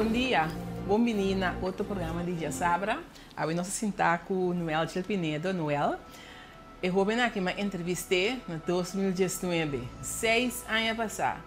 Bon dia, bon bini na otro programa di Djasabra. Awe nos a sinta ku Noel Pinedo. Noel, e hóben aki m'a entrevist'é na 2019, 6 aña pasá.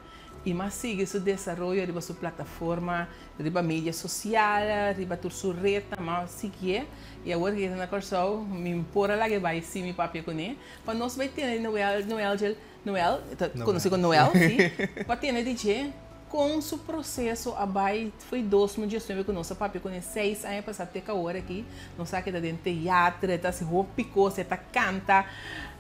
I m'a sigui su desaroyo riba su plataforma, riba media sosial, riba tur su ret, m'a siguié. I awor ku e ta na Kòrsou, mi por a laga bai sin mi papia kuné. Pa nos bai tende Noel, Noel, Noel, konosí komo Noel, si. Pa tende di dje, kon su proseso a bai, for di 2019 ku nos a papia kuné 6 aña pasá te awor aki, nos sa ku e ta den teatro, ta hasi hopi kos, ta kanta.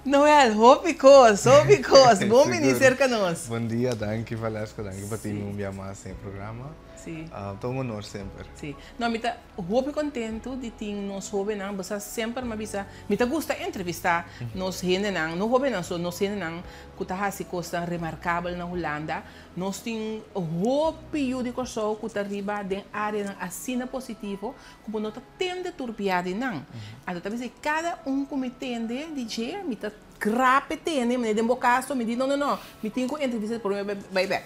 Noel, hopi kos, hopi kos. Bon bini serka nos. Bon dia, danki Valesca, danki pa tin un dia mas den programa. Ta un honor semper. Si. No, mi ta hopi kontentu di tin nos hóbennan, bo semper m'a bisa, mi ta gusta entrevistá nos hendenan, no hóbennan so, nos hendenan ku ta hasi kos remarkabel na Hulanda. Nos tin hopi yu di Kòrsou ku ta riba den áreanan asina positivo, ku no ta tende tur bia di nan. Anto ta bisa kada un ku mi tende di dje, mi ta grab e tende, mi den bo kaso, mi di no, no, no, mi tin ku entrevistá promé bai bèk.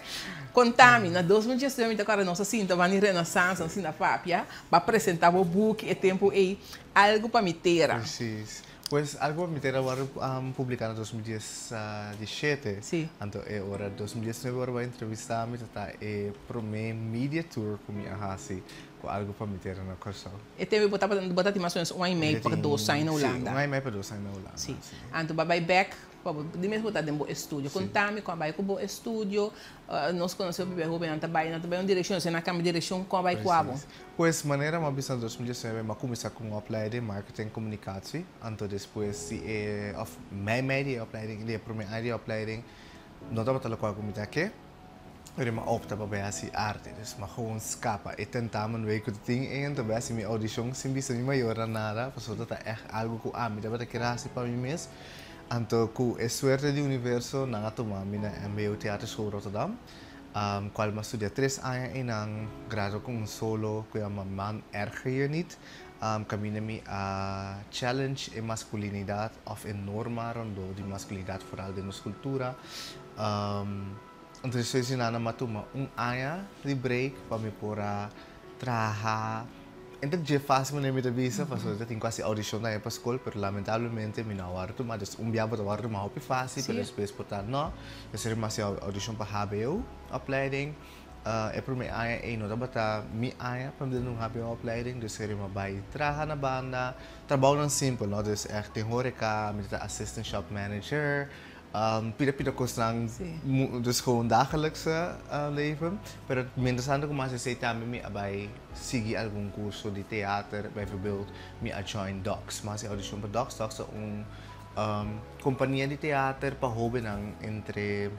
Konta mi, na 2019 mi ta kòrda nos a sinta ban di Renaissance, nos sinta papia, b'a presentá bo buki e tempu ei, Algu pa mi tera. Precies. Pues Algu pa mi tera a wòrdu publiká na 2017. Anto e ora 2019 ora b'a entrevistá mi ta e promé media tour ku mi a hasi ku Algu pa mi tera na Kòrsou. E tempu bo ta tin mas o ménos un aña i mei pa 2 aña na Hulanda. Si, un aña i mei pa 2 aña na Hulanda. Si. Anto b'a bai bèk, di mes bo ta den bo estudio. Konta mi kon a bai ku bo estudio, nos konosé hopi hóbennan ta bai un direkshon, si nan kambia direkshon, kon a bai ku abo? Pues manera m'a bisa na 2019, m'a kuminsá ku un opleiding marketing communicatie, anto despues si e of mei mei di e opleiding, di e promé aña di e opleiding, no tabata lokual ku mi ta ke, pero mi a opta pa bai hasi arte, dus mi a gewoon skapa e tentamenweek ku ta tin ei, anto bai hasi mi audishon sin bisa mi mayornan nada, pasobra ta ègt algu ku ami tabata kier hasi pa mi mes. Anto ku e suerte di universo nan a tuma mi na MBO Theaterschool Rotterdam, kual mi a studia 3 aña einan, gradua ku un solo ku yama Man erger je niet, kaminda mi a challenge e maskulinidat òf e norma rondó di maskulinidat foral den nos kultura. Anto despues di nan a tuma un aña di break pa mi por a traha entre dje fásil manera mi ta bisa, pasobra ta tin ku hasi audishon tambe pa skol, pero lamentablemente mi no a wòrdu tuma, dus un bia bo ta wòrdu tuma hopi fásil, pero despues por ta no. Despues mi a hasi audishon pa HBO opleiding. E promé aña ei no tabata mi aña pa mi den un HBO opleiding, dus mi a bai traha na banda, trabounan simpel, no, dus ègt den horeca, mi ta assistant shop manager, pida pida kosnan, dus gewoon dagelijkse leven. Pero mientras tanto ku mi a hasi esei tambe mi a bai sigui algun kurso di teater, bijvoorbeeld mi a join Docs, mi a hasi audishon pa Docs. Docs ta un kompania di teater pa hóbennan entre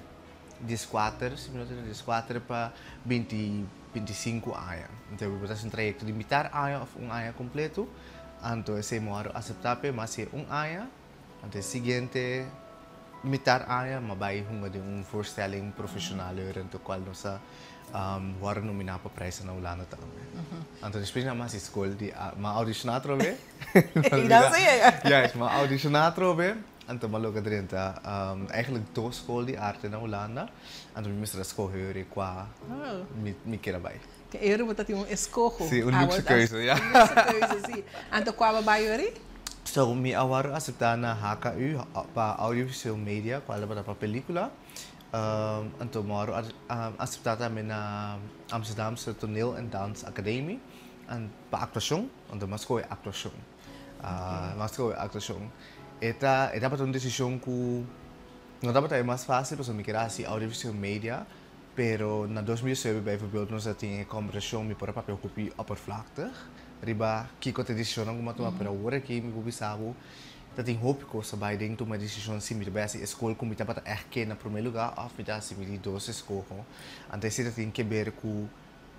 14, si mi no ta 14 pa 20, 25 aña. Anto bo ta hasi un trayekto di mitar aña òf un aña kompleto, anto esei mi a wòrdu aseptá p'e, mi a hasi un aña, anto e siguiente mitar aña mi a bai hunga den un voorstelling profeshonal anto kual nos a wòrdu nominá pa prijs na Hulanda tambe. Anto despues mi a hasi skol di, mi a audishoná atrobe. Juist, mi a audishoná atrobe, anto mi a logra drenta eigenlijk dos skol di arte na Hulanda, anto mi mester a skohe kua mi kier a bai. Ke ora bo tin un eskoho. Si, un luxe keuze, ja. Un luxe keuze, si. Anto kua b'a bai ori? So, mi a wòrdu aseptá na HKU pa audiovisueel media, kual tabata pa pelíkula. Anto mi a wòrdu aseptá tambe na Amsterdamse Toneel en Dans Academie pa aktuashon, anto mi a skohe aktuashon. Mi a skohe aktuashon. E ta e tabata un desishon ku no tabata e mas fásil pasobra mi kier a hasi audiovisueel media, pero na 2019 bijvoorbeeld nos a tin e kombersashon, mi por a papia hopi oppervlaktig riba kiko ta e desishonnan ku mi a tuma, pero awor aki mi por bisa bo ta tin hopi kos ta bai den tuma e desishon si mi ta bai hasi e skol ku mi tabata ègt ke na promé lugá òf mi ta hasi mi di dos eskoho. Anto esei ta tin ke ber ku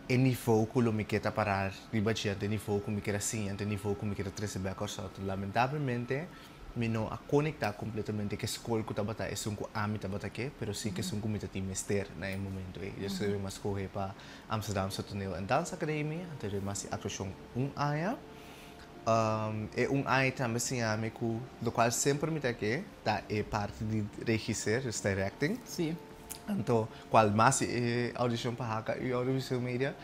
e nivou ku lo mi ke ta pará riba dje, anto e nivou ku mi kier a siña, anto e nivou ku mi kier a trese bèk Kòrsou. Lamentablemente mi no a konektá kompletamente ku e skol ku tabata esun ku ami tabata ke, pero sí ku esun ku mi ta tin mester na e momento ei. Dus mi a skohe pa Amsterdamse Toneel en Dansacademie, anto mi a hasi aktuashon un aña. E un aña tambe siña mi ku lokual semper mi ta ke ta e parti di regisser, dus directing. Anto kual mas e audishon pa HKU Audiovisueel Media.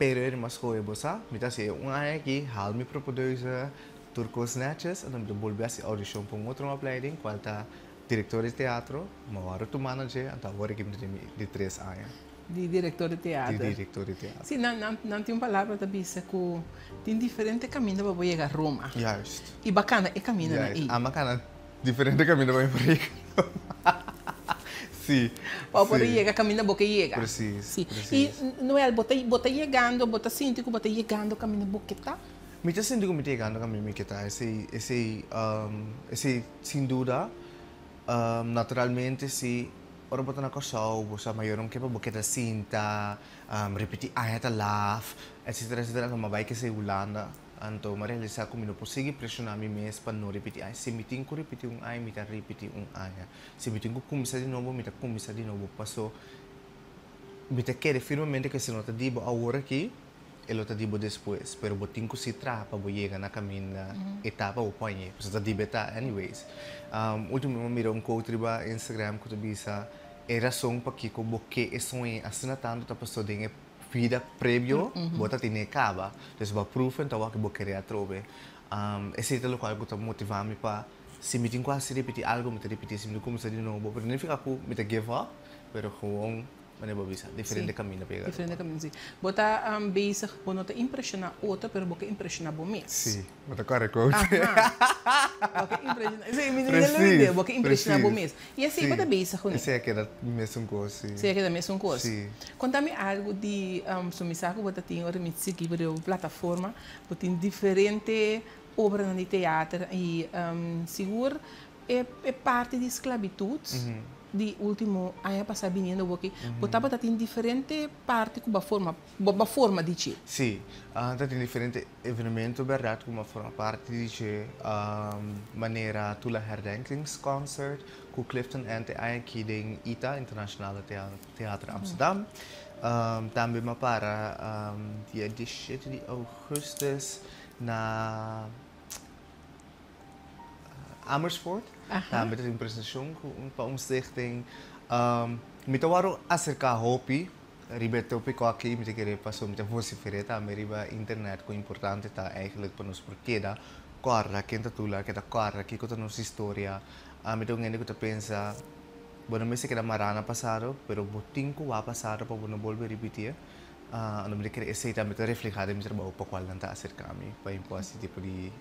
Pero e mas skohe bo sa, mi ta hasi e un aña aki, haal mi propedeuse, tur kos netjes, anto mi ta bolbe hasi audishon pa un otro opleiding, kual ta direktor di teatro, mi a wòrdu tuma na dje, anto awor aki mi ta den mi di tres aña. Di direktor di teatro. Di direktor di teatro. Si, nan, nan, nan tin un palabra ta bisa ku tin diferente kaminda pa bo yega Roma. Juist. I bo a kana e kamindanan ei. Juist, ami a kana Diferente kaminda pa mi por yega. Sí. Pa bo por yega kaminda bo ke yega. Precies. Sí. I Noel, bo ta bo ta yegando, bo ta sinti ku bo ta yegando kaminda bo ke ta? Mi ta sinti ku mi ta yegando kaminda mi ke ta. Esei, esei, esei sin duda. Naturalmente si ora bo ta na Kòrsou bo sa mayornan ke pa bo keda sinta, ripití aña ta laf, etcetera, etcetera. Anto mi a bai kese Hulanda. Anto mi a realisá ku mi no por sigui preshoná mi mes pa no ripití aña. Si mi tin ku ripití un aña, mi ta ripití un aña. Si mi tin ku kuminsá di nobo, mi ta kuminsá di nobo. Paso mi ta kere firmemente ku si no ta di bo awor aki, e lo ta di bo despues. Pero bo tin ku si traha pa bo yega na kaminda etapa bo pon-e. Pasobra ta di bo e ta anyways. Ultimo mi a mira un quote riba Instagram ku ta bisa, E rason pakiko bo ke e soña asina tantu ta pasobra den e Vida previo bo ta tene caba, dus bo a proeven ta wak bo kere atrobe. Esey ta locual cu ta motiva mi pa si mi tin cu haci ripiti algo mi ta ripiti, si mi tin cuminsa di nobo, pero no significa cu mi ta give up, pero gewoon manera bo bisa, diferente caminda pa yega. Diferente caminda, si. Bo ta bezig, bo no ta impresiona otro, pero bo ke impresiona bo mes. Si, bo ta core coach. Aha. Bo ke impresiona, si, mi no lo idea, bo ke impresiona bo mes. I esei bo ta bezig kuné. Esei a keda mesun kos, si. Esei a keda mesun kos. Si. Konta mi algu di su mi sa ku bo ta tin ora mi sigui bo riba bo plataforma, bo tin diferente obranan di teater i sigur e e parti di sklabitut di ultimo aña pasá biniendo bo aki, bo tabata tin diferente parti ku bo a forma, bo a forma di dje. Si, ta tin diferente Evenemento berdad cu a forma parti di dje manera Tula Herdenkingsconcert cu Clifton End e aña aki den ita, Internationale Theater Amsterdam. Tambe mi a para dia diesshete di augustus na Amersfoort. Tambe ta tin un presentacion pa un stichting. Mi ta worde acerca hopi Riba e tópiko aki mi ta kere pasobra mi ta vosifer'é tambe riba internet kon importante ta eigenlijk pa nos por keda kòrda ken ta Tula, ke ta kòrda kiko ta nos historia. Ami ta un hende ku ta pensa bo no mester keda mará na pasado pero bo tin ku wak pasado pa bo no bolbe ripitié. Anto mi ta kere esei tambe ta reflehá den mi trabou pa kual nan ta aserká mi pa mi por hasi tipo di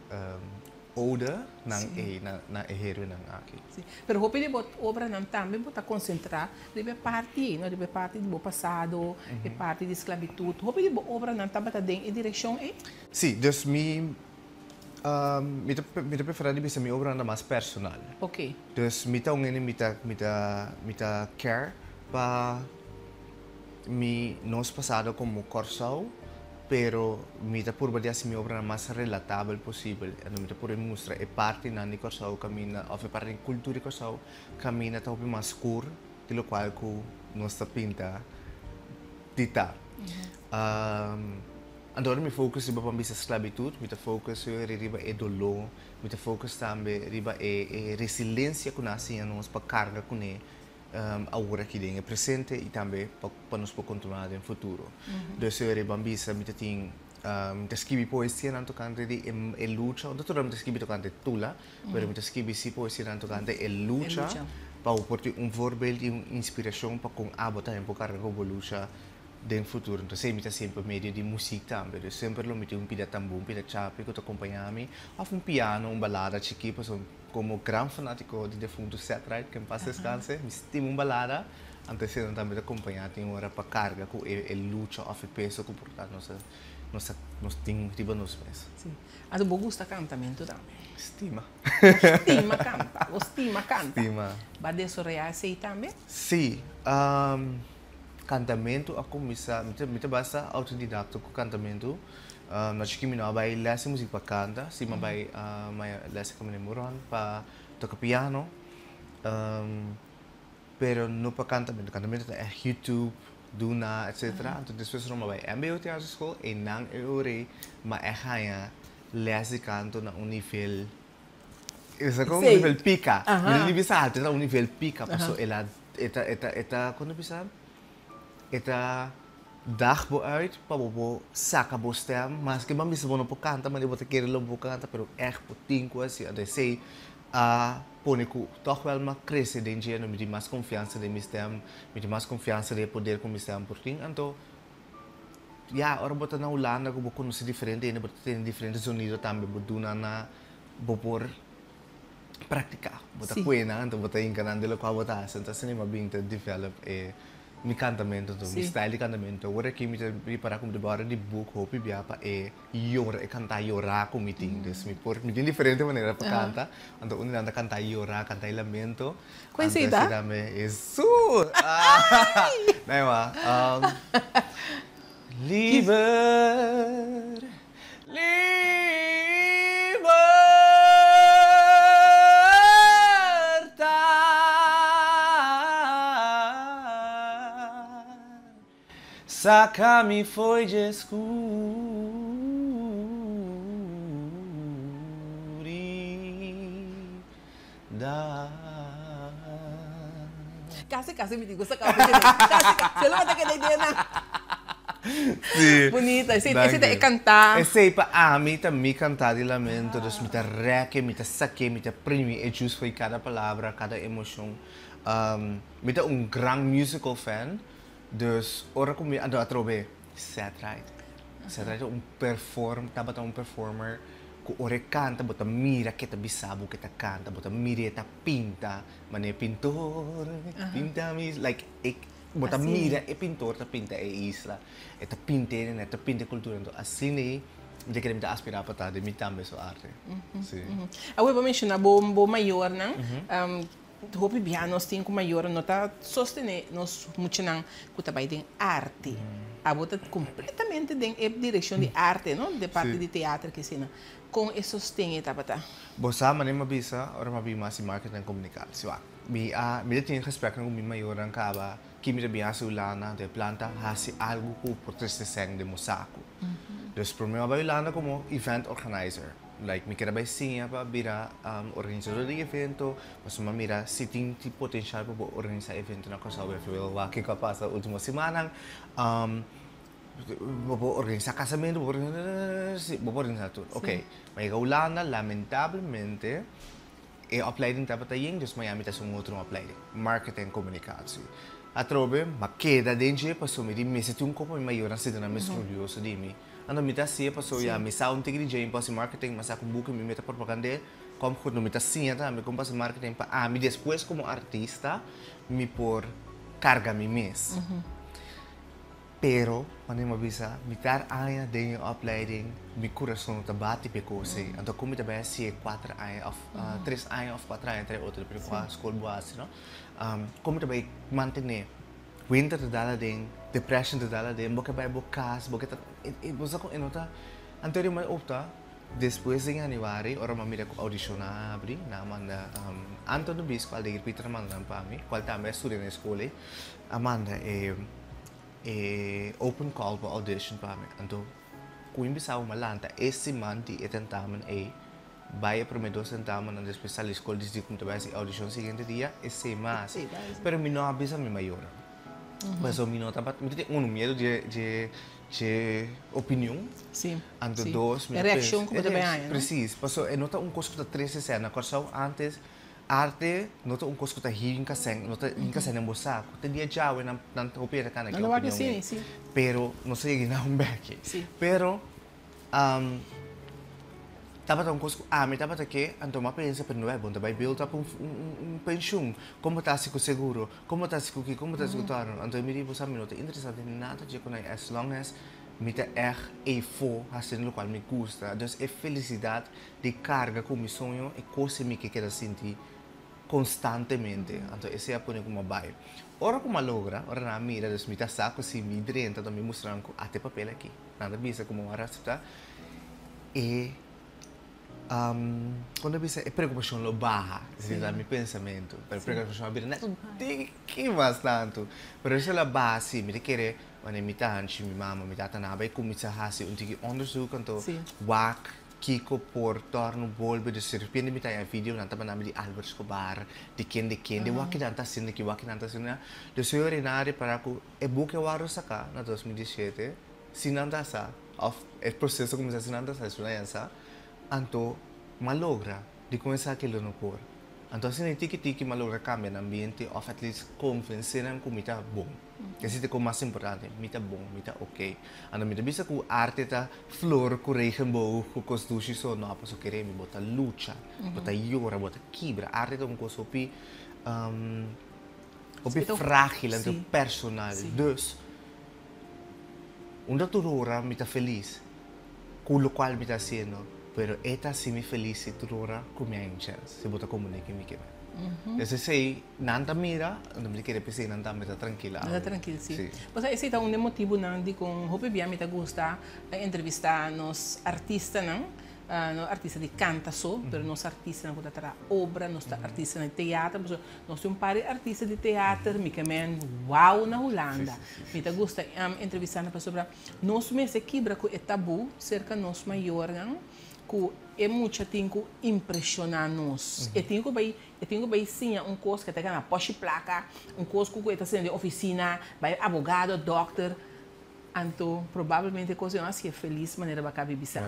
Ode nan e na e heroenan aki. Sí. Pero hopi di bo obranan tambe bo ta konsentrá riba e parti ei, no? Riba e parti di bo pasado, e parti di sklabitut. Hopi di bo obranan tabata den e direkshon ei? Sí, dus mi mi ta mi ta preferá di bisa mi obranan ta mas personal. Oké. Dus mi ta un hende mi ta mi ta mi ta care pa mi nos pasado komo Kòrsou. Pero mi ta purba di hasi mi obranan mas relatabel posibel. Anto mi ta purba di mustra e partinan di Kòrsou kaminda òf e parti di kultura di Kòrsou kaminda ta hopi mas skur di lokual ku nos ta pinta di ta. Anto ora mi focus riba pa bisa sklabitut, mi ta focus riba e doló, mi ta focus tambe riba e resilensia ku nan a siña nos pa karga kuné. Awor aki den e presente i tambe pa nos por kontinuá den futuro. Dus e riba bisa mi ta tin mi ta skibi poesianan tokante di e lucha, no tur mi ta skibi tokante Tula, pero mi ta skibi si poesianan tokante e lucha pa bo por tin un voorbeeld i un inspirashon pa kon abo tambe por karga ku bo lucha den futuro. Entonces mi ta hasié pa medio di musik tambe. Dus semper lo mi tin un pida tambú, un pida chapi ku ta kompañá mi òf un piano, un balada chikí pasobra. Komo gran fanátiko di defuntu Seth Wright, ke en pas deskanse, mi stima un balada, anto eseinan tambe ta kompañá tin ora pa karga ku e lucha òf e peso ku por ta nos nos nos tin riba nos mes. Sí. Anto bo gusta kantamentu tambe? Stima. Bo stima kanta, bo stima kanta. Stima. Bo a desaroyá esei tambe? Sí. Kantamentu a kuminsá, mi ta basta outodidakto ku kantamentu. Na chikí mi no a bai lès di muzik pa kanta, sí mi a bai lès di Camino Moron pa toka piano, pero no pa kantamentu. Kantamentu ta ègt YouTube, duna, etcetera. Anto despues mi a bai mbo Teatro School, einan e ora ei mi a ègt haña lès di kanto na un nivel, un nivel pika. Mi no di bisa alto, ta un nivel pika, pasobra el a, e ta, e ta, e ta, kon ta bisa? E ta. Dag bo uit pa bo por saca bo stem, maske bo a bisa bo no por canta manera bo ta kere lo bo canta, pero echt bo tin cu haci. Anto esey a pone cu toch wel mi a crece den dje, mi tin mas confiansa den mi stem, mi tin mas confiansa den e poder cu mi stem por tin. Anto ya, ora bo ta na Hulanda cu bo conoce diferente hende, bo ta tene diferente zonido tambe, bo duna na bo por practica, bo ta cue nan, anto bo ta hinca nan den locual bo ta haci. Anto asina mi a bin ta develop e mi cantamento, anto mi style di cantamento. Awor aki mi ta ripara cu mi ta bora di boek hopi bia pa e yora, e canta yora cu mi tin. Dus mi por, mi tin diferente manera pa canta, anto un di nan ta canta yora, canta e lamento. Cu esey ta? Anto esey tambe e su! Nai ma. Liber, libertad, saca mi fo'i dje scuridad. Casi casi mi tin cu saca un poco casi casi lo ta keda idea nan. Sí. Bunita esey esey ta e canta. Esey pa ami ta mi canta di lamento dus mi ta reke mi ta sake mi ta primi e juice fo'i cada palabra cada emocion mi ta un gran musical fan dus ora cu mi anto atrobe Seth Wright Seth Wright ta un perform tabata un performer cu ora e canta bo ta mira ke ta bisa bo ke ta canta bo ta mira e ta pinta Mane pintor pinta mi like e bo ta mira e pintor ta pinta e isla e ta pinta e ta pinta e cultura enton asina ei mi ta kere mi ta aspira pa ta den mi tambe su arte si. Awor bo menciona bo bo mayornan hopi bia nos tin cu mayornan no ta sostene nos muchanan cu ta bay den arte abo ta completamente den e direccion di arte no de parti di teatro kisina Kon e sosten e tabata? Bo sa manera mi a bisa ora mi a bin mas di marketing en komunikatie. Wak, mi a mi ta tin gespreknan ku mi mayornan kaba ki mi ta bin hasi Hulanda, anto e plan ta hasi algu ku por trese sèn den bo saku. Dus promé mi a bai Hulanda komo event organizer. Like mi kere bai siña pa bira organisador di evento, pasobra mi a mira si tin potenshal pa bo organisa evento na Kòrsou. Befòrbeeld wak kiko a pasa ultimo simannan. Bo por organisa casamentu, bo por organisa, bo por organisa tur. Ok, ma yega Hulanda, lamentablemente e opleiding tabata yen, dus Miami ta haci un otro opleiding, marketing en communicatie. Atrobe, m'a keda den dje pasobra mi di mester tin un kopo mi mayornan sinti nan mes orguyoso di mi. Anto mi ta haci'e pasobra ya mi sa un tiki di dje, mi por haci marketing, mi a saca un buki, mi mete propagand'e, kom goed, no mi ta siña tambe kon pa haci marketing pa ami despues komo artista mi por carga mi mes. Pero, wanneer mi a bisa, mitar aña den e opleiding, mi kurason no ta bati p'e kos ei. Anto ku mi ta bai hasié kuater aña òf tres aña òf kuater aña trae otro, depende kua skol bo hasi, no? Kon mi ta bai mantené? Winter ta dal aden, depression ta dal aden, bo ke bai bo kas, bo ke ta, bo sa kon e no ta. Anto di mi a opta, despues den januari, ora mi a mira ku audishon a habri, nan a manda Anton de Bies, kual Degir Pieter a manda nan pa mi, kual tambe a studia na e skol ei. A manda e e open call pa audition pa mi. Anto cu mi bisa bo lanta e siman di e tentamen ey, bay e prome dos tentamennan despues sali scol disdi cu mi ta bay haci audicion siguiente dia, esey mas. Pero mi no a bisa mi mayornan. Pasobra mi no tabata, mi ta tin uno miedo dje dje dje opinion. Anto dos mi ta pensa. E reaccion cu bo ta bay haña, no? Precies. Pasobra e no ta un cos cu ta trece sèn. Na Kòrsou antes Arte no ta un kos ku ta hinka sèn, no ta hinka sèn den bo saku. Te dia djawe nan nan hopi hende ta kana ki opinion ei. Pero nos a yega na un bèki. Pero tabata un kos ku ami tabata ke, anto mi a pensa pero no bai bon ta bai build up un un penshun. Kon bo ta hasi ku seguro? Kon bo ta hasi ku ki? Kon bo ta hasi ku tòrno? Anto mi di bo sa mi no ta interesá den nada dje ku nan as long as mi ta ègt eifó hasiendo lokual mi gusta. Dus e felisidat di carga cu mi soño e cos mi ke keda sinti constantemente. Anto esey a pone cu mi a bay. Ora cu mi a logra, ora nan a mira, dus mi ta sa cu si mi drenta anto mi mustra nan cu ate papel aki. Nan ta bisa cu mi a acepta e con ta bisa e preocupacion lo baha. Esey ta mi pensamento. Pero e preocupacion a bira net un tiki mas tanto. Pero esey lo a baha si mi ta kere wanneer mi ta hanchi mi mama, mi tata nan a bay cuminsa haci un tiki onderzoek anto wak. Kiko por torno bolbe, dus de repente mi ta haña video nan ta manda mi di Albert Escobar, di ken di ken, di wak nan ta haciendo aki, wak nan ta haciendo allá. Dus yo a ripara ku e buki a wòrdu saká na 2017, si nan ta sa, òf e proseso kuminsá si nan ta sa, si nan sa, anto m'a logra di kuminsá ke lo no por. Anto asina tiki tiki m'a logra kambia e ambiente òf at least konvensé nan ku mi ta bon. Esei ta e kos mas importante, mi ta bon, mi ta ok. Anto mi ta bisa ku arte ta flor ku regenboog ku kos dushi so, no, pasobra kere mi bo ta lucha, bo ta yora, bo ta kibra. Arte ta un kos hopi hopi frágil anto personal. Dus, unda tur ora mi ta felis ku lokual mi ta hasiendo, pero e ta hasi mi felis si tur ora ku mi hay un chèns, si bo ta komprendé ke mi ke men. Dus esei nan ta mira, anto mi ta kere p'esei nan tambe ta trankil awe. Nan ta trankil, si. Pasobra esei ta un di e motibunan dikon hopi bia mi ta gusta entrevistá nos artistanan, no artista di kanta so, pero nos artistanan ku ta traha obra, nos artistanan di teater, pasobra nos tin un par di artista di teater, mi ke men wou na Hulanda. Mi ta gusta entrevistá nan pasobra nos mester kibra ku e tabú serka nos mayornan ku e mucha tin ku impreshoná nos. E tin ku bai, e tin ku bai siña un kos ku e ta gana poshi plaka, un kos ku ku e ta siña den ofisina, bai abogado, dòkter. Anto probablemente e kos ei no a hasié felis manera bo a kabi bisa.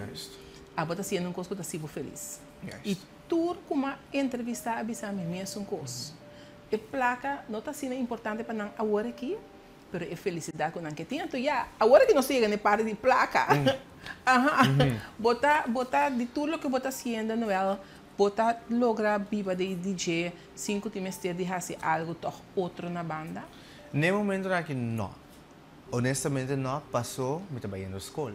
Abo ta hasiendo un kos ku ta hasi bo felis. I tur ku m'a entrevistá a bisa mi mesun kos. E plaka no ta asina importante pa nan awor aki, pero e felisidat ku nan ke tin. Anto ya, awor aki nos ta yega na e parti di plaka. Aha. Bo ta, bo ta, di tur loke bo ta hasiendo, Noel, bo ta logra biba di dje sin ku tin mester di hasi algu tòg otro na banda? Na e momentonan aki no. Honestamente no, paso mi ta bayendo skol.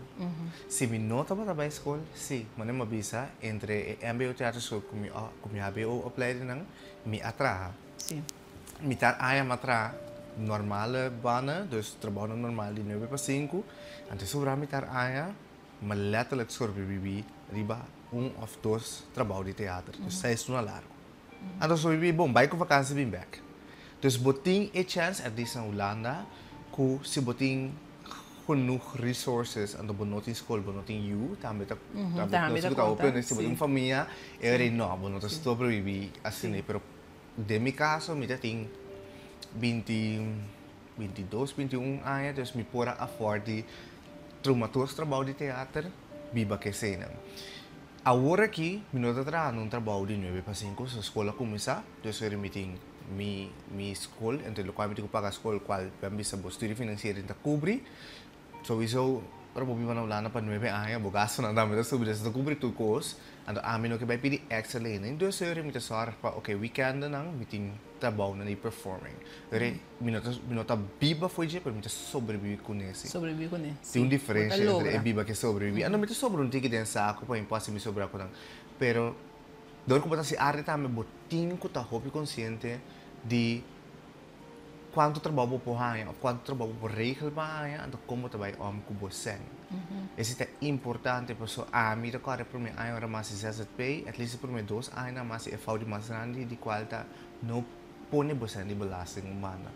Si mi no tabata bai skol, si, manera mi a bisa, entre e mbo teaterschool ku mi ku mi hbo opleidingnan, mi a traha. Mitar aña mi a traha normale banen, dus trabounan normal di nuebe pa sinku, anto sobra mitar aña mi a letterlijk sobreviví riba un òf dos trabou di teater, dus seis luna largu. Anto sobreviví bon, bai ku vakansi bin bèk. Dus bo tin e chèns at least na Hulanda ku si bo tin genoeg resources anto bo no tin skol, bo no tin yu, tambe ta Tambe ta konta, si bo tin un famia e ora ei no, bo no ta sobreviví asina, pero den mi kaso mi ta tin binti, 22, 21 aña, dus mi por a afford di truma tur trabou di teater, biba ku eseinan. Awor aki mi no ta traha na un trabou di nuebe pa sinku, so skol a kuminsá, dus ora mi tin mi mi skol, entre lokual mi tin ku paga skol kual bo a bisa bo studio finansiero ta kubri, Souiso ora bo biba na Hulanda pa nuebe aña bo gastunan tambe ta subi dus ta kubri tur kos. Anto ami no ke bai pidi extra lening dus ora mi ta sòrg pa oke weekendnan mi tin trabounan di performing. Ora mi no ta mi no ta biba for dje pero mi ta sobrevivi kuné si. Sobrevivi kuné si. Tin un diferensha entre e biba ku e sobrevivi. Anto mi ta sobra un tiki den saku pa mi por hasi mi sobra ku nan. Pero dor ku bo ta hasi arte tambe bo tin ku ta hopi konsiente di Kuantu trabou bo por haña òf kuantu trabou bo por regel pa haña, anto kon bo ta bai om ku bo sèn. Esei ta importante pasobra ami ta kòrda e promé aña ora mi a hasi ZZP, at least e promé dos añanan mi a hasi e fout di mas grandi di kual ta no pone bo sèn di belasting un banda.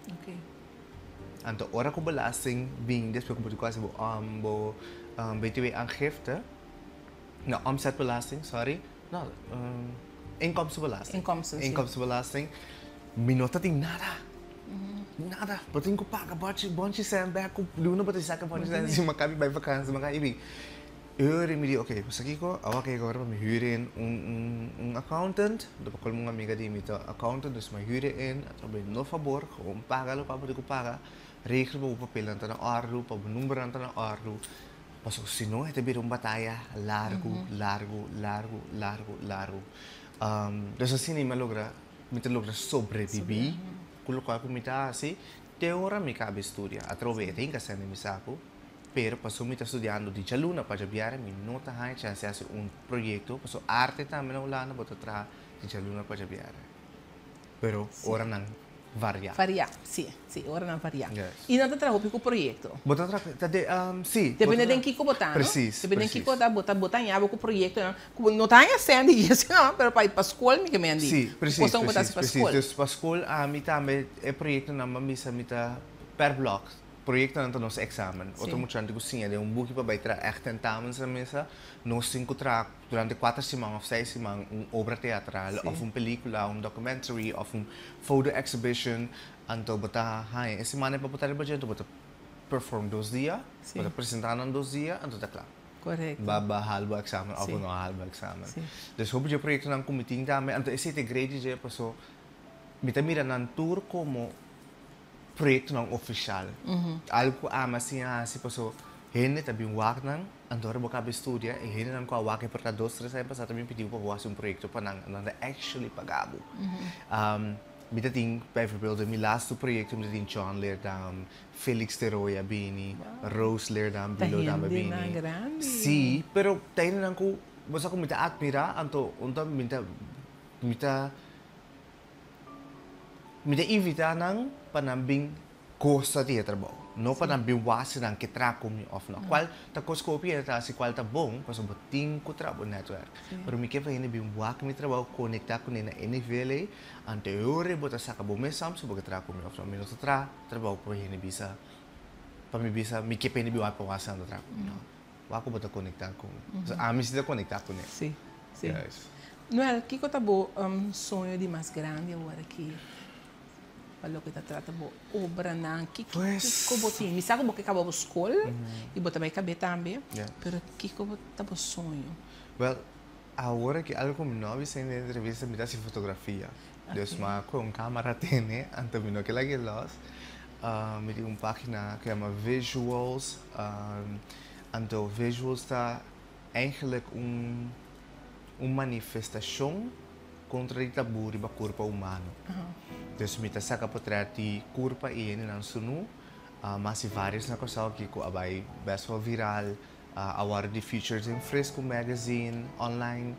Anto ora ku belasting bin despues ku bo tin ku hasi bo bo btw aangifte, no omzetbelasting sorry, no inkomstenbelasting, inkomstenbelasting. Mi no ta tin nada. Nada. Bo tin ku paga bonchi, bonchi sèn bèk ku luna bo ta saka bonchi sèn si mi kabi bai vakansi, mi kabi bin. E ora mi di oke, bo sa kiko? Awa ke ora pa mi hür in un un un accountant, anto pa kolmo un amiga di mi ta accountant, dus mi a hür e in, a trobe no fabor, gewoon paga loke bo tin ku paga, regel pa bo papelnan ta na òrdu, pa bo numbernan ta na òrdu, pasobra si no e ta bira un bataya largu, largu, largu, largu, largu. Dus asina mi a logra. Mi ta logra sobrebibí ku lokual ku mi ta hasi te ora mi kabe studia. Atrobe e ta hinka sende mi saku, pero pasobra mi ta studiando di djaluna pa djabièrnè mi no ta haña chèns di hasi un proyekto, pasobra arte tambe na Hulanda bo ta traha di djaluna pa djabièrnè. Pero oranan variá. Variá, sí, sí, oranan variá. I nan ta traha hopi ku proyekto. Bo ta traha, ta de, sí. Depende den kiko bo ta, no? Presis, presis. Depende den kiko ta, bo ta, bo ta haña bo ku proyektonan ku bo no ta haña sèn di dje no, pero pa pa skol mi ke men di. Sí, presis, presis, presis. Dus pa skol ami tambe e proyektonan bo a bisa mi ta per blòk. Proyectonan ta nos examen. Otro muchanan tin cu siña den un buki pa bay traha echt tentamens na mesa. Nos tin cu traha durante cuater siman of seis siman un obra teatral of un pelicula, un documentary of un photo exhibition. Anto bo ta haña e siman ei pa bo ta riba dje, anto bo ta perform dos dia, bo ta presenta nan dos dia, anto ta cla. Ba ba haal bo examen of bo no haal bo examen. Dus hopi dje proyectonan cu mi tin tambe, anto esei ta e great di dje paso mi ta mira nan tur como proyectonan oficial. Algo cu ami a siña haci paso hende ta bin wak nan, anto ora bo caba studia e hendenan cu a wak e por ta dos tres aña pasa ta bin pidi bo pa bo haci un proyecto pa nan, nan ta actually paga bo. Mi ta tin bijvoorbeeld den mi laatste proyecto mi ta tin John Leerdam, Felix de Rooy a bini, Rose Leerdam, Ta Bilo tambe a hendenan bini. grandi. Si, pero ta hendenan cu bo sa cu mi ta admira anto unda mi ta mi ta Mi ta invitá nan pa nan bin gosa di e trabou, no pa nan bin wak si nan ke traha ku mi òf no. Kual ta kos ku hopi hende ta hasi kual ta bon, pasobra bo tin ku traha bo nètwèrk. Pero mi ke pa hende bin wak mi trabou, konektá kuné na e nivel ei, anto e ora ei bo ta saka bo mes sam si bo ke traha ku mi òf no. Mi no ta traha trabou pa hende bisa, pa mi bisa mi ke pa hende bin wak pa wak si nan ta traha ku mi. No. Wak ku bo ta konektá ku mi. Pasobra ami si ta konektá kuné. Sí. Noel, kiko ta bo soño di mas grandi awor aki pa loke ta trata bo obranan? Kiko bo tin? Mi sa ku bo ke kaba bo skol i bo ta bai kab'é tambe, pero kiko ta bo soño? Wèl, awor aki algu ku mi no a bisa den e entrevista, mi ta hasi fotografia. Dus mi a kohe un kamera tene, anto mi no ke lag'é lòs. Mi tin un página ku yama Visuals, anto Visuals ta Eigenlijk un un manifestashon kontra di tabú riba kurpa humano. Dus mi ta saka potrèt di kurpa i hendenan sunú, mas di vários na Kòrsou aki ku a bai bèst wèl viral, a wòrdu di featured den Fresco magazine online.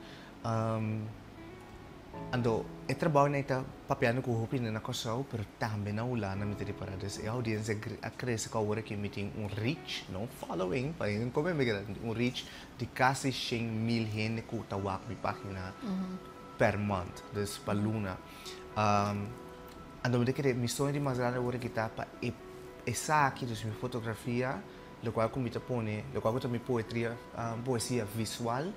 Anto e trabounan ei ta papiando ku hopi hende na Kòrsou, pero tambe na Hulanda mi ta ripará. Dus e oudiensia a krese ku awor aki mi tin un reach, no un following, pa hende no kome mi keda, un reach di kasi 100.000 hende ku ta wak mi página per month, dus pa luna. Anto mi ta kere mi soño di mas grandi awor aki ta pa e esaki, dus mi fotografia, lokual ku mi ta pone, lokual ku ta mi poetria, poesia visual,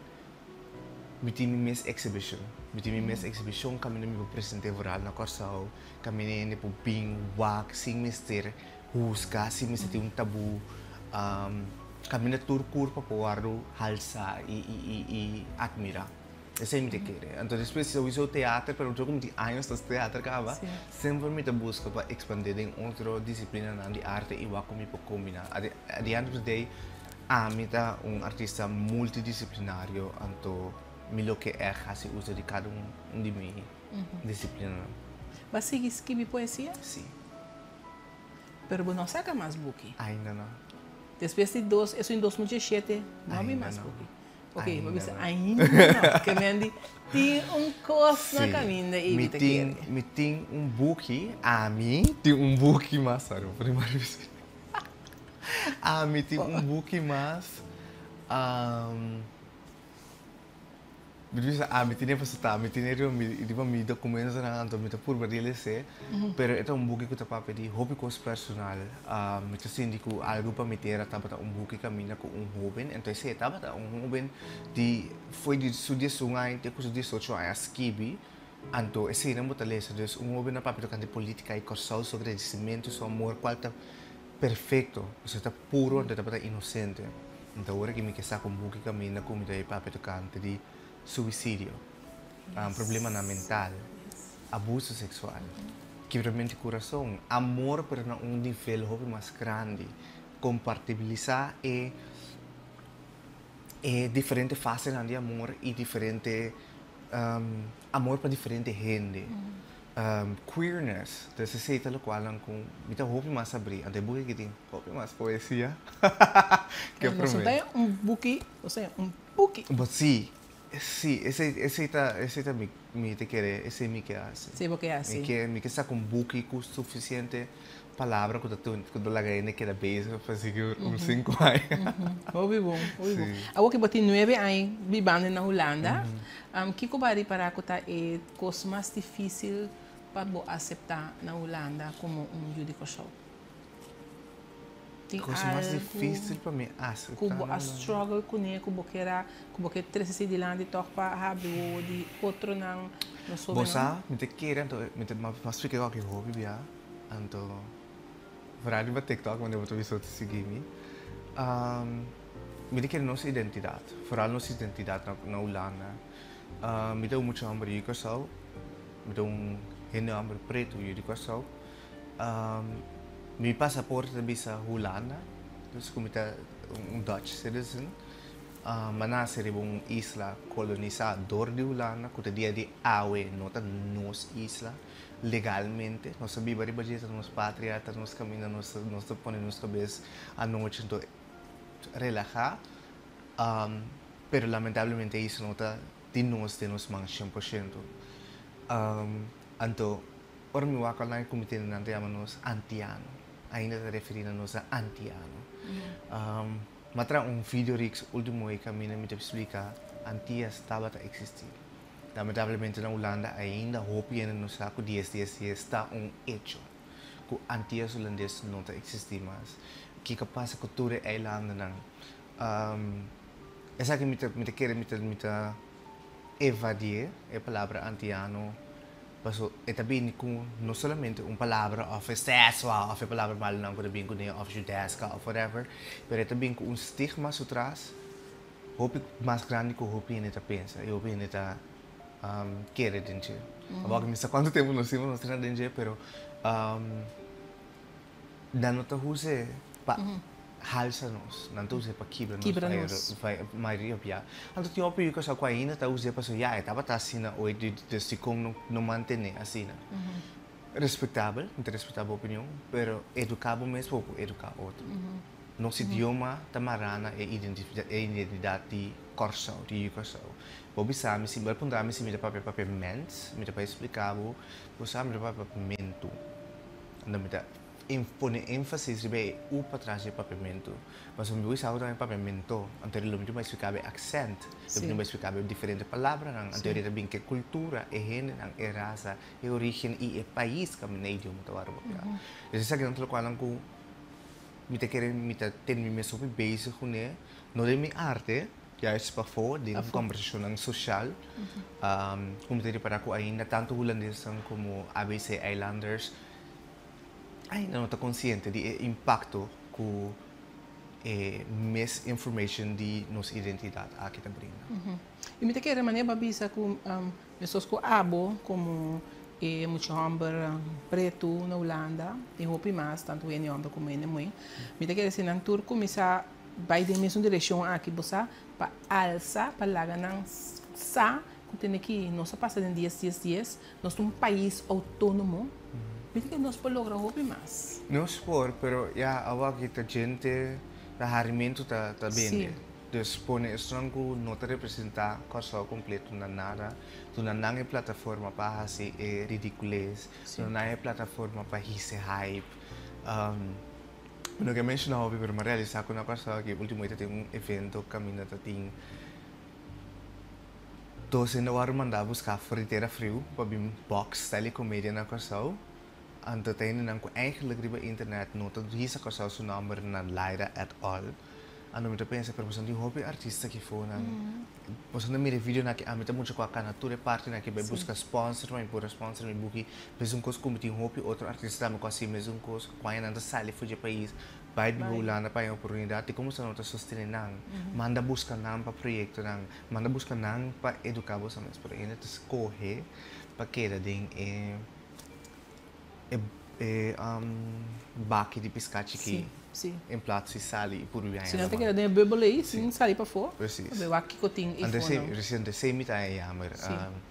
Mi tin mi mes exhibition. Mi tin mi mes exhibition kaminda mi por present'é vooral na Kòrsou, kaminda hende por bin wak sin mester husga, sin mester tin un tabú, kaminda tur kurpa por wòrdu halsá i atmirá. Esei mi ta kere. Anto despues souiso teater, pero ku mi tin años ta teater kaba, semper mi ta buska pa ekspandé den otro disiplinanan di arte i wak ku mi por kombiná. At the end of the day, Ami ta un artista multidisciplinario, anto mi lo ke ègt hasi uso di kada un di mi disiplinanan. Bo a sigui skibi poesia? Si. Pero bo no a saka mas buki? Ainda no. Despues di dos, esun di 2017, no a bin mas buki? Oke, bo bisa ainda no. Ke men di tin un kos na kaminda ei mi ta kere. Mi tin un buki, ami tin un buki mas, sorry, bo pone mas difícil. Ami tin un buki mas. Mi ta bisa ami tin e pasobra ta ami tin e riba mi riba mi dokumentonan anto mi ta purba di les'é pero e ta un buki ku ta papia di hopi kos personal. Mi ta sinti ku algu pa mi tera tabata un buki kaminda ku un hoben enton esei e tabata un hoben di fo'i di su diesun aña te ku su diesocho aña a skibi. Anto eseinan bo ta lesa. Dus un hoben a papia tokante politica i Kòrsou, su agradesimentu, su amor, kual ta perfekto, pasobra ta puro anto e tabata inosente. Anto awor aki mi ke saka un buki kaminda ku mi ta papia tokante di suisidio, problemanan mental, abuso seksual, kibramentu di kurason, amor pero na un nivel hopi mas grandi, kompartibilisá e e diferente fasenan di amor i diferente amor pa diferente hende, queerness, entonces esey ta locualnan cu mi ta hopi mas abri, anto e buki aki tin hopi mas poesia ke Nos prome. ta un buki, osea un buki. But si, si, esey esey ta esey ta mi mi ta kere esey mi ke hasi. Esey bo ke hasi. Mi ke mi ke saca un buki cu suficiente Palabra ku ta ku ta laga hende keda bezig pa sigur un sinku aña. Hopi bon, hopi bon. Awor ku bo tin nuebe aña bibando na Hulanda, kiko bo a ripará ku ta e kos mas difísil pa bo aseptá na Hulanda komo un yu di Kòrsou? Tin Kos mas algu difísil pa mi ku aseptá bo na a Hulanda. struggle kuné, ku bo kier a, ku bo ke trese esei dilanti tòg pa habri wowo di otronan, nos Bo hóbennan? sa, mi ta kere anto mi ta m'a splika ku aki hopi bia, anto vooral riba TikTok wanneer bo ta bisa bo ta sigui mi, mi ta kere nos identidat, vooral nos identidat na Hulanda. Mi ta un mucha hòmber yu di Kòrsou, mi ta un hende hòmber pretu yu di Kòrsou. Mi pasaporte ta bisa Hulanda, dus ku mi ta un Dutch citizen. Mi a nase riba un isla kolonisá dor di Hulanda, ku te dia di awe no ta nos isla legalmente. Nos ta biba riba dje, ta nos patria, ta nos kaminda, nos ta pone nos kabes anochi anto relahá. Pero lamentablemente e isla no ta di nos den nos man 100%. Anto ora mi wak online ku mi tende nan ta yama nos antiano. Ainda ta referí na nos na antiano. Mi a traha un video riks ultimo week kaminda mi ta splika Antias tabata eksistí. Lamentablemente na Hulanda ainda hopi hende no sa ku dies dies dies ta un echo. Ku Antias Hulandes no ta eksistí mas. Kiko a pasa ku tur e eilandennan? Esaki mi ta mi ta kere mi ta mi ta evadié e palabra antiano paso e ta bini ku no solamente un palabra òf e seswa òf e palabra malunan ku ta bini kuné òf judeska òf whatever pero e ta bini ku un stigma su tras hopi mas grandi ku hopi hende ta pensa i hopi hende ta kere den dje. Awor mi sa kuantu tempu nos tin pa nos trena den dje pero Nan no ta us'é pa halsa nos, nan ta us'é pa kibra nos. Kibra nos. Mayoria bia. Anto tin hopi kos ku ainda ta us'é pasobra ya e tabata asina oit dus dikon no no mantené asina. Respektabel, mi ta respetá bo opinion, pero eduká bo mes pa bo por eduká otro. Nos idioma ta mará na e identidat di Kòrsou, di yu Kòrsou. Bo bisa mi si, bo a puntra mi si mi ta papia papiaments, mi ta bai splika bo, bo sa mi ta papia papiamentu. Anto mi ta pone énfasis riba e u patras di e papiamentu. Pasobra mi bisa bo tambe papiamento, anto lo mi tin bai splika bo e aksènt, lo mi tin bai splika bo e diferente palabranan, anto ta bin ku e kultura, e hendenan, e rasa, e orígen i e pais kaminda e idioma ta wòrdu papiá. Dus esakinan ta lokualnan ku mi ta kere mi ta tene mi mes hopi bezig kuné, no den mi arte, Juist pafó den kombersashonnan sosial ku mi ta ripará ku ainda tantu hulandesnan komo ABC eilanders ainda no ta konsiente di e impakto ku e misinformation di nos identidat aki ta brinda. I mi ta kere manera bo a bisa ku meskos ku abo komo e mucha hòmber pretu na Hulanda i hopi mas tantu hende hòmber komo hende muhé mi ta kere si nan tur kuminsá Bai den mesun direkshon aki, bo sa, pa alsa, pa laga nan sa ku tene ki nos a pasa den dies dies dies, nos ta un pais outónomo, mi ta kere nos por logra hopi mas. Nos por, pero ya awo aki ta djente, ta harimentu ta ta bende. Dus pone esnan ku no ta representá Kòrsou kompleto na nada, duna nan e plataforma pa hasi e ridikules, duna nan e plataforma pa hisa e hype. Mi no ke menshoná hopi pero mi a realisá ku na Kòrsou aki último ta tin un evento kaminda ta tin dos hende wòrdu mandá buská for di tera friu pa bin bòks style di komedia na Kòrsou. Anto ta hendenan ku eigentlik riba internet no ta hisa Kòrsou su nòmber na laira at all. Anto mi ta pensa pero boso tin hopi artista aki fonan. Boso ta mira e videonan aki ami ta mucha ku a kana tur e partinan aki bai buska sponsor pa mi por a sponsor mi buki mesun kos ku mi tin hopi otro artista tambe ku a hasi mesun kos ku añanan ta sali for dje pais bai biba Hulanda pa haña oportunidat di komo sa no ta sostene nan manda buska nan pa proyektonan manda buska nan pa eduká boso mes pero hende ta skohe pa keda den e E baki di piská chikí en plats di sali i puru Si nan ta keda den e bubbel ei, sin sali pafó, pasobra wak kiko tin ei for nan. Resiente sei mi ta e yamer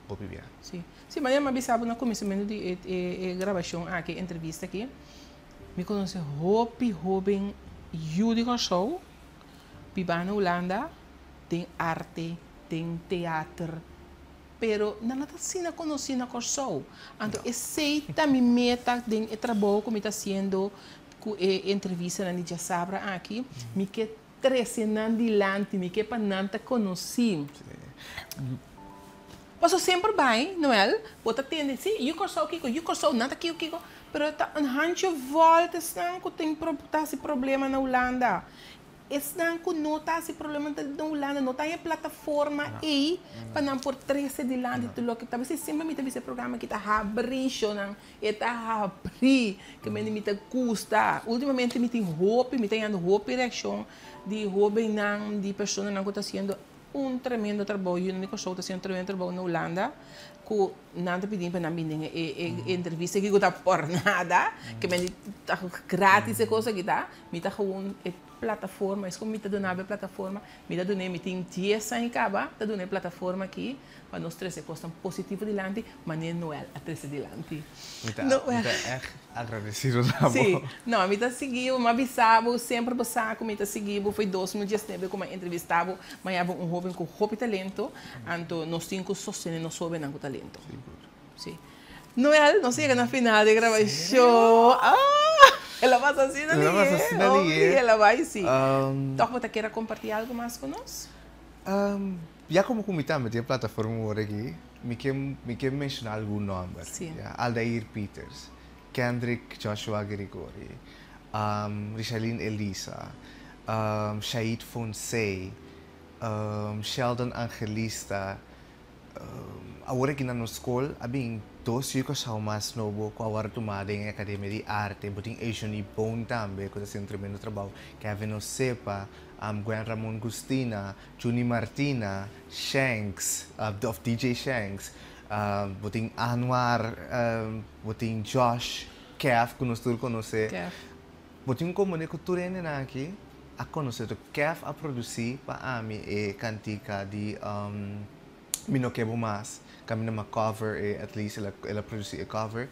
hopi bia. Si. Si, manera mi a bisa bo na kuminsamentu di e grabashon aki, e entrevista aki, mi konosé hopi hóben yu di Kòrsou bibá na Hulanda den arte, den teater. Pero nan no ta asina konosí na Kòrsou. Anto esei ta mi meta den e trabou ku mi ta hasiendo ku e entrevistanan di djasabra aki. Mi ke trese nan dilanti, mi ke pa nan ta konosí. Pasobra semper bai, Noel, bo ta tende, sí, yu Kòrsou kiko, yu Kòrsou, nan ta kiko kiko. Pero ta un handje vol ta esnan ku tin ta hasi problema na Hulanda. Esnan ku no ta hasi problema na Hulanda no ta haña e plataforma ei pa nan por trese dilanti tur loke ta. P'esei semper mi ta bisa e programa aki ta habri shownan, e ta habri ke mende mi ta gusta. Ultimamente mi tin hopi, mi ta hañando hopi reakshon di hobennan, di personanan ku ta hasiendo un tremendo trabou, yunan di Kòrsou ta hasiendo un tremendo trabou na Hulanda ku nan ta pidi pa nan bini den e entrevista aki ku ta por nada, ke men di ta gratis e kos aki ta, mi ta gewoon e plataforma, es ku mi ta duna bo e plataforma, mi ta dun'é, mi tin dies aña kaba ta duna e plataforma aki pa nos trese kosnan positivo dilanti, manera Noel a trese dilanti. Mi ta mi ta ègt agradesido na bo. Sí, no, mi ta sigui bo, mi a bisa bo, semper bo sa ku mi ta sigui bo, foi 2019 ku mi a entrevista bo, mi a haña bo un hoben ku hopi talento, anto nos tin ku sostene nos hobennan ku talento. Sigur. Sí. Noel, nos a yega na final di e grabashon. Ah! El a pasa asina El a pasa asina lihe. El a bai sí. Tòg bo ta kere kompartí algu mas ku nos? Ya komo ku mi tambe tin e plataforma awor aki, mi ke mi ke menshoná algun nòmber. Sí. Ya, Aldair Pieters, Kendrick Joshua Grigori, Richarlene Elisa, Shaid Fonsey, Sheldon Angelista, Awor aki na nos skol a bin dos yu kòrsou mas nobo ku a wòrdu tumá den e Akademia di Arte. Bo tin Eugenie Boon tambe ku ta hasi un tremendo trabou, Kevin Osepa, Gwen Ramon Gustina, Juni Martina, Shanks, òf DJ Shanks, bo tin Anwar, bo tin Josh, Kev ku nos tur konosé. Bo tin komo ku tur hendenan aki a konosé tur. Kev a produsí pa ami e kantika di Mi no ke bo mas, kaminda mi a cover e, at least el a produsí e cover.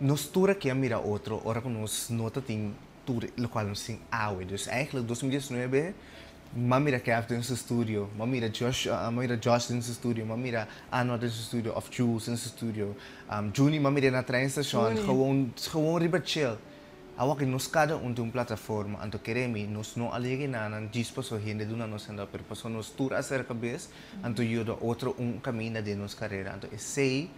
Nos tur aki a mira otro ora ku nos no ta tin tur lokual nos tin awe. Dus eigenlijk 2019 mi a mira Kev den su studio, mi a mira Josh, mi a mira Josh den su studio, mi a mira Anwar den su studio òf Jules den su studio. Juni mi a mir'é na treinstation, gewoon, gewoon riba chill. Awor ki nos kada un tin un plataforma, anto kere mi, nos no a llega enanan djis paso hende duna nos hende, pero paso nos tur a serka bes, anto yuda otro un kaminda den nos karera. Anto esei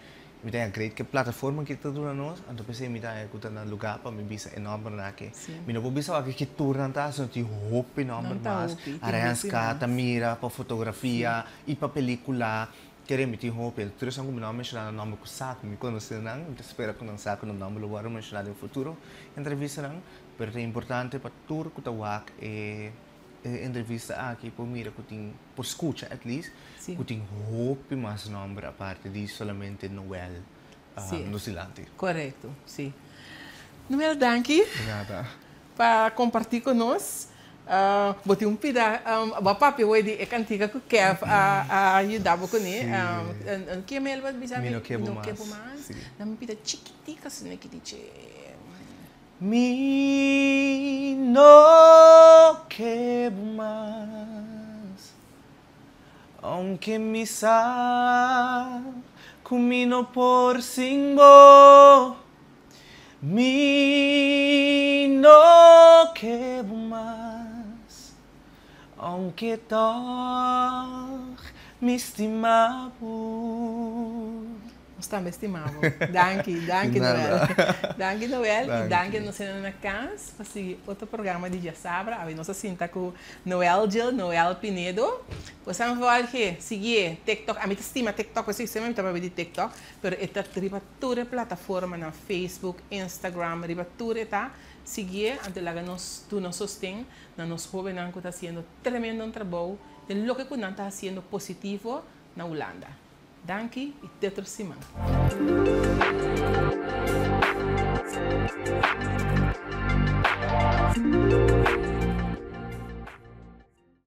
mi ta haña great ku e plataforma ki ta duna nos, anto p'esei mi ta haña ku ta na lugá pa mi bisa e nòmbernan aki. Mi no por bisa wak ki tur nan ta, sino tin hopi nòmber mas. Arenska ta mira pa fotografia i pa pelikula. Kere mi tin hopi, tur esnan ku mi no a menshoná nan nòmber ku sa ku mi konosé nan, mi ta spera ku nan sa ku nan nòmber lo wòrdu menshoná den futuro entrevistanan, pero ta importante pa tur ku ta wak e entrevista aki por mira ku tin, por skucha at least, ku tin hopi mas nòmber aparte di solamente Noel nos dilanti. Korekto, si. Noel, danki. Di nada. Pa kompartí ku nos. Bo tin un pida, bo a papia hoy di e kantika ku Kev a yuda bo kuné. Ke mel bo a bisa mi? Mi no ke bo mas. Nan mi pida chikitik asina ki di dje. Mi no ke bo mas, aunke mi sa ku mi no por sin bo. Mi no ke bo mas, aunke tòg mi stima bo. Nos tambe stima bo. Danki, danki Noel. Danki Noel i danki nos hende na kas pa sigui otro programa di Djasabra. Awe nos a sinta ku Noel Gil, Noel Pinedo. Pues san volge, siguié TikTok. Ami ta stima TikTok, pues semper mi ta papia di TikTok, pero e ta riba Tur e plataformanan, Facebook, Instagram, riba tur e ta siguié, anto laga nos duna sosten na nos hóbennan ku ta hasiendo tremendo un trabou den loke ku nan ta hasiendo positivo na Hulanda. Danki i te otro siman.